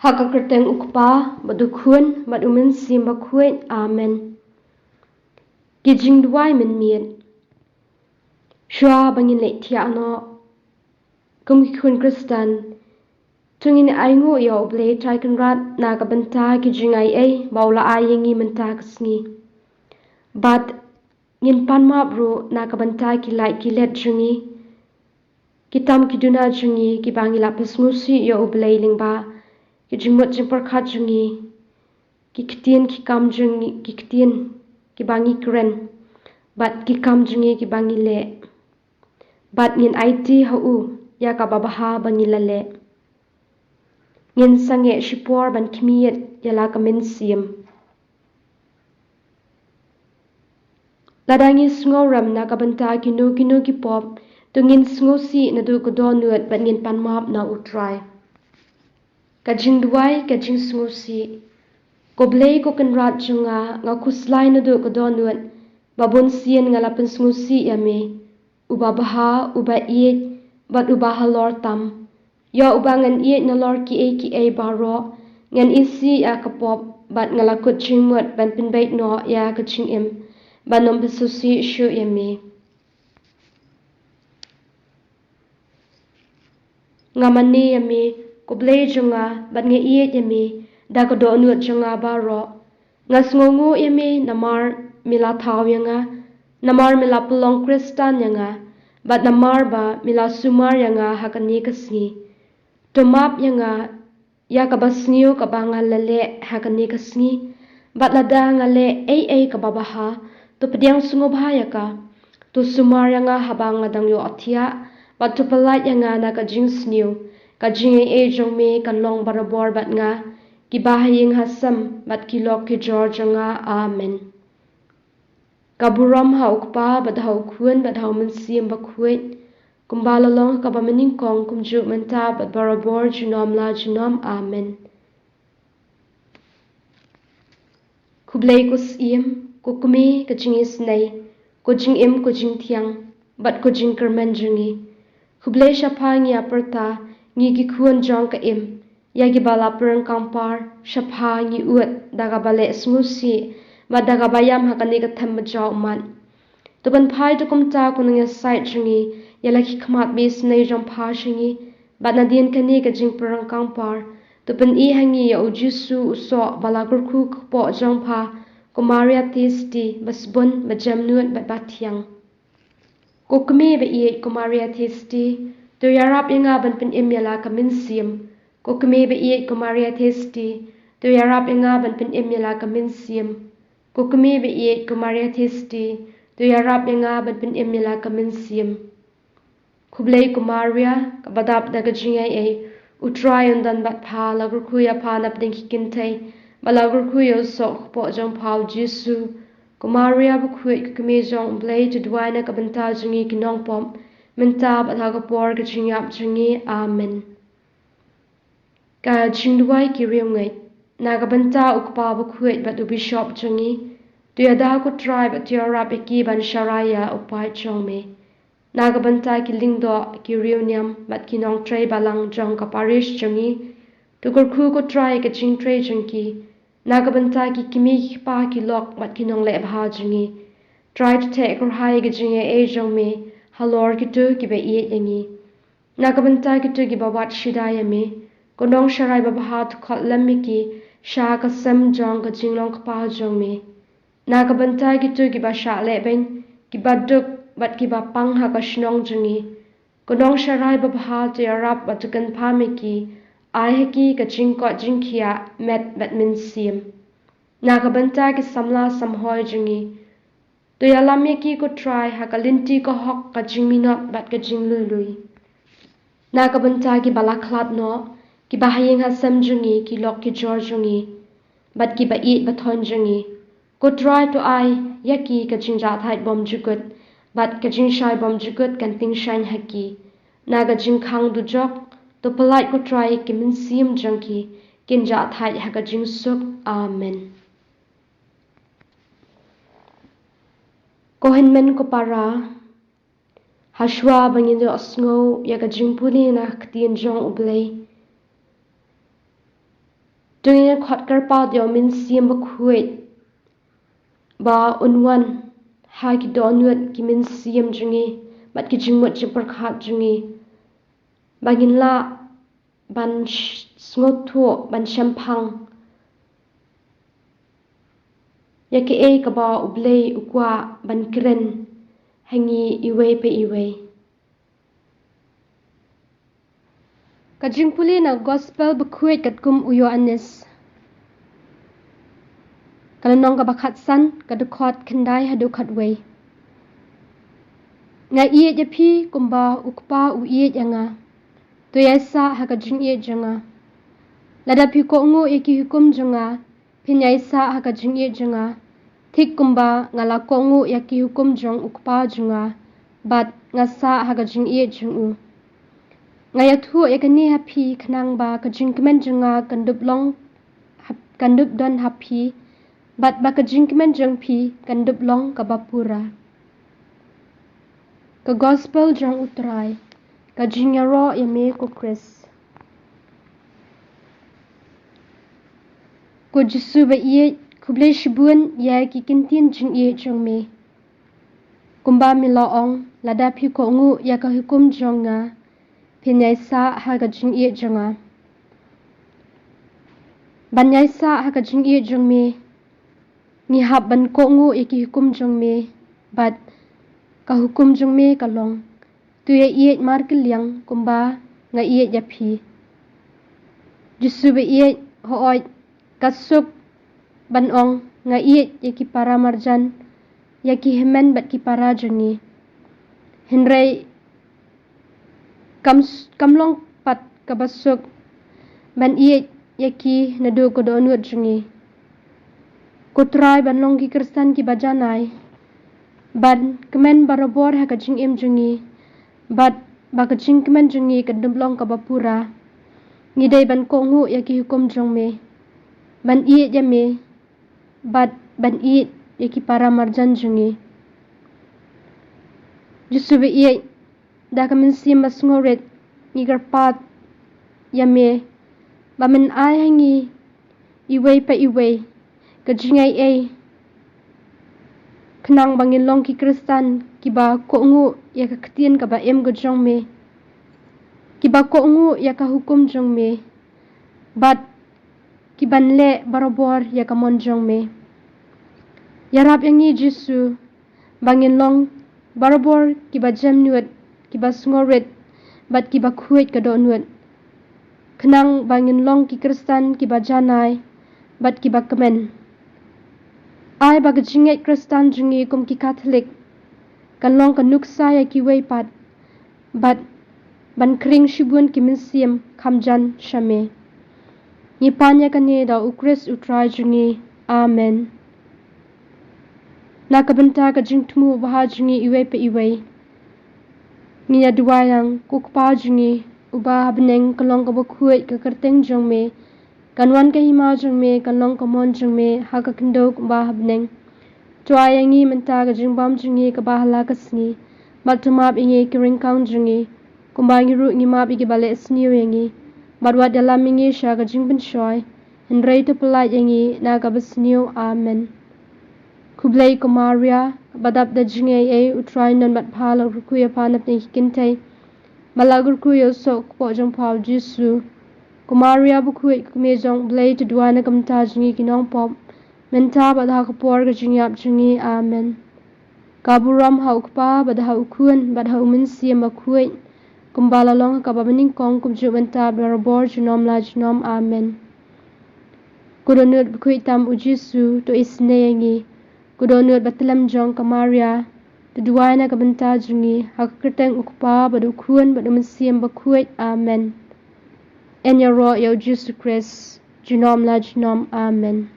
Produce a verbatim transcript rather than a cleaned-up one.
Ha ka kyrteng U Kpa, bad U Khun, bad U Mynsiem Bakhuid. Amen. Ki jingduwai mynmiet. Shuwa ba ngin leit thiah noh kum ki khun Khristan, to ngin ainguh ïa U Blei Trai Kynrad na ka bynta ki jingaiei ba u la ai ïa ngi mynta ka sngi. Bad ngin pan map ruh na ka bynta ki lait ki let jong ngi, ki tam ki duna jong ngi kiba ngi la pynsngewsih ïa U Blei lyngba ki jingmut jingpyrkhat jong ngi, ki ktien ki kam jong ngi, ki ktien kiba ngi kren, bad ki kam jong ngi kiba ngi leh. Bad ngin aiti ha u ïa kaba bha ba ngi la leh. Ngin sangeh shipor ban khmih ïa la ka mynsiem. Lada ngi sngewrem na ka bynta kino kino ki pop, to ngin sngewsih naduh ka dohnud bad ngin pan map na U Trai. Ka jingduwai, ka jingsngewsih. Ko Blei, ko Kynrad jong nga, nga khuslai naduh ka dohnud ba bun sien nga la pynsngewsih ïa me, uba bha, uba ïeit, bad uba halor tam, ïa uba ngan ïeit nalor kiei kiei baroh. Ngan isih ïa ka pop, bad nga la kut jingmut ban pynbeit noh ïa ka jingim ban ym pynsngewsih shuh ïa me. Nga mane ïa me, ko Blei jong nga, bad nga ïeit ïa me da ka dohnud jong nga baroh. Nga sngewnguh ïa me namar me la thaw ïa nga, namar me la pynlong Khristan ïa nga, bad namar ba me la sumar ïa nga ha kane ka sngi. To map ïa nga ïa kaba sniew kaba nga la leh ha kane ka sngi, bad lada nga leh ei ei kaba bha, to pdiang sngewbha ïa ka. To sumar ïa nga haba nga dang ïohthiah, bad to pyllait ïa nga na ka jingsniew. Ka jingaiei jong me kan long barabor bad nga, kiba ha ïing ha sem, bad ki lok ki jor jong nga. Amen. Ka burom ha U Kpa, bad ha U Khun, bad ha U Mynsiem Bakhuid, kumba la long ha kaba mynnyngkong, kumjuh mynta, bad barabor, junom la junom. Amen. Khublei ko Syiem, ko Kmie ka jingisynei, ko Jingim, ko Jingthiang, bad ko Jingkyrmen jong ngi. Khublei shaphang ngi ïa pyrta, ngi ki khun jong ka Im, ïa kiba la pyrshang kang par shaphang ngi, ud da kaba leh sngewsih, bad da kaba ïam ha kane ka them ba jaw ummat. To pynphai to kumta ko nongïasaid jong ngi ïa la ki khmat ba isynei jong pha sha ngi, bad nadien kane ka jingpyrshang kang par, to pyni ha ngi ïa U Jisu u soh ba la kyrkhu kpoh jong pha, ko Maria Theisotti, ba sbun, ba jemnud, bad ba thiang. Ko Kmie ba ïeit, ko Maria Theisotti, to ïarap ïa nga ban pynim ïa la ka mynsiem. Ko Kmie ba ïeit, ko Maria Theisotti, to ïarap ïa nga ban pynim ïa la ka mynsiem. Ko Kmie ba ïeit, ko Maria Theisotti, to ïarap ïa nga ban pynim ïa la ka mynsiem. Khublei ko Maria, kaba dap da ka jingaiei, U Trai un don bad pha, la kyrkhu ïa pha napdeng ki kynthei, bad la kyrkhu ïa u soh kpoh jong pha U Jisu. Ko Maria bakhuid, ko Kmie jong U Blei, to duwai na ka bynta jong ngi ki nongpop, mynta bad ha ka por ka jingïap jong ngi. Amen. Ka jingduwai ki riewngeit. Na ka bynta U Kpa bakhuid bad u Bishop jong ngi, to ïada ko Trai bad to ïarap ïa ki ban sharai ïa u paid jong me. Na ka bynta ki lyngdoh, ki riewniam, bad ki nongtrei balang jong ka parish jong ngi, to kyrkhu ko Trai ïa ka jingtrei jong ki. Na ka bynta ki kmie ki kpa, ki lok bad ki nongleh bha jong ngi, Trai to theh kyrhai ïa ka jingaiei jong me halor kito kiba ïeit ïa ngi. Na ka bynta kito kiba wad shida ïa me, ko nongsharai babha, to khot lem ïa ki sha ka sem jong ka jinglong kpa jong me. Na ka bynta kito kiba shah lehbeiñ, kiba duk bad kiba pang ha ka shnong jong ngi, ko nongsharai babha, to ïarap bad to kynpham ïa ki, ai ha ki ka jingkoit jingkhiah met bad mynsiem. Na ka bynta ki samla samhoi jong ngi, to ïalam ïa ki ko Trai ha ka lynti ka hok, ka jingminot bad ka jinglui lui. Na ka bynta kiba la khlad noh, kiba ha ïing ha sem jong ngi, ki lok ki jor jong ngi, bad kiba ïeit ba thoiñ jong ngi, ko Trai to ai ïa ki ka jingjahthait bymjukut, bad ka jingshai bymjukut kan tyngshaiñ ha ki. Na ka jingkhang dujok, to pyllait ko Trai ïa ki mynsiem jong ki, kin jahthait ha ka jingsuk. Amen. Ko hynmen ko para, hashwa ba ngin ïohsngew ïa ka jingpule na ka ktien jong U Blei, To ngin khot kyrpad ïa u Mynsiem Bakhuid ba un wan ha ki dohnud, ki mynsiem jong ngi bad ki jingmut jingpyrkhat jong ngi, ba ngin lah ban sh- sngewthuh, ban shemphang ïa kaei kaba U Blei u kwah ban kren ha ngi iwei pa iwei. Ka jingpule na Gospel Bakhuid katkum u Ïoannis, ka lynnong kaba khatsan, ka dkhot khyndai haduh khatwei. Nga ïeit ïa phi kumba U Kpa u ïeit ïa nga. To ïaisah ha ka jingïeit jong nga. Lada phi kohnguh ïa ki hukum jong nga, phin ïaisah ha ka jingïeit jong nga, thik kumba nga la kohnguh ïa ki hukum jong U Kpa jong nga, bad nga sah ha ka jingïeit jong u. Nga ïathuh ïa kane ha phi khnang ba ka jingkmen jong nga kan dup long ha- kan dup don ha phi, bad ba ka jingkmen jong phi kan dup long kaba pura. Ka Gospel jong U Trai. Ka jingïaroh ïa me ko Khrist. Ko Jisu ba ïeit, khublei shibun ïa ki kyntien jingïeit jong me. Kumba me la ong, lada phi kohnguh ïa ka hukum jong nga, phin ïaisah ha ka jingïeit jong nga. Ban ïaisah ha ka jingïeit jong me, ngi hap ban kohnguh ïa ki hukum jong me, bad ka hukum jong me ka long, to ïaieit markylliang kumba nga ïeit ïa phi. Jisu ba ïeit, hooid, ka suk ban ong nga ïeit ïa ki para marjan, ïa ki hynmen bad ki para jong ngi. Hynrei kam s- kam long pat kaba suk ban ïeit ïa ki naduh ka dohnud jong ngi. Ko Trai, ban long ki Khristan kiba janai, ban kmen barabor ha ka jingim jong ngi, bad ba ka jingkmen jong ngi kan dup long kaba pura, ngi dei ban kohnguh ïa ki hukum jong me, ban ïeit ïa me, bad ban ïeit ïa ki para marjan jong ngi. Jisu ba ïeit, da ka mynsiem ba sngewrit ngi kyrpad ïa me ba men ai ha ngi iwei pa iwei ka jingaiei, khnang ba ngin long ki Khristan kiba kohnguh ïa ka ktien kaba im ka jong me, kiba kohnguh ïa ka hukum jong me, bad kiban leh barabor ïa ka mon jong me. Ïarap ïa ngi Jisu, ba ngin long barabor kiba jemnud, kiba sngewrit, bad kiba khuid ka dohnud, khnang ba ngin long ki Khristan kiba janai bad kiba kmen. Ai ba ka jingngeit Khristan jong ngi kum ki Katholik kan long ka nuksa ïa kiwei pat, bad ban khring shibun ki mynsiem kham jan sha me. Ngi pan ïa kane da U Khrist U Trai jong ngi. Amen. Na ka bynta ka jingthmu bha jong ngi iwei pa iwei, ngi ïa duwai lang. Ko Kpa jong ngi uba ha bneng, kan long kaba khuid ka kyrteng jong me, kan wan ka hima jong me, kan long ka mon jong me ha ka khyndew kumba ha bneng. To ai ïa ngi mynta ka jingbam jong ngi kaba ha la ka sngi, bad to map ïa ngi ki ryngkang jong ngi, kumba ngi ruh ngi map ïa kiba leh sniew ïa ngi, bad wat ïalam ïa ngi sha ka jingpynshoi, hynrei to pyllait ïa ngi na kaba sniew. Amen. Khublei ko Maria, ba dap da jingaiei, U Trai u don bad pha, la kyrkhu ïa pha na pdeng ki kynthei, bad la kyrkhu ïa u soh kpoh jong pha U Jisu. Ko Maria bakhuid, ko kmie jong U Blei, to duwai na ka bynta jong ngi ki nongpop, mynta bad ha ka por ka jingïap jong ngi. Amen. Ka burom ha U Kpa, bad ha U Khun, bad ha U Mynsiem Bakhuid, kumba la long ha kaba nyngkong, kumjuh mynta, barabor, junom la junom. Amen. Ko dohnud bakhuid tam U Jisu, to isynei ïa ngi. Ko dohnud batlem jong ka Maria, to duwai na ka bynta jong ngi ha ka kyrteng U Kpa, bad U Khun, bad U Mynsiem Bakhuid. Amen. Yn ïaroh ïa U Jisu Khrist junom la junom. Amen.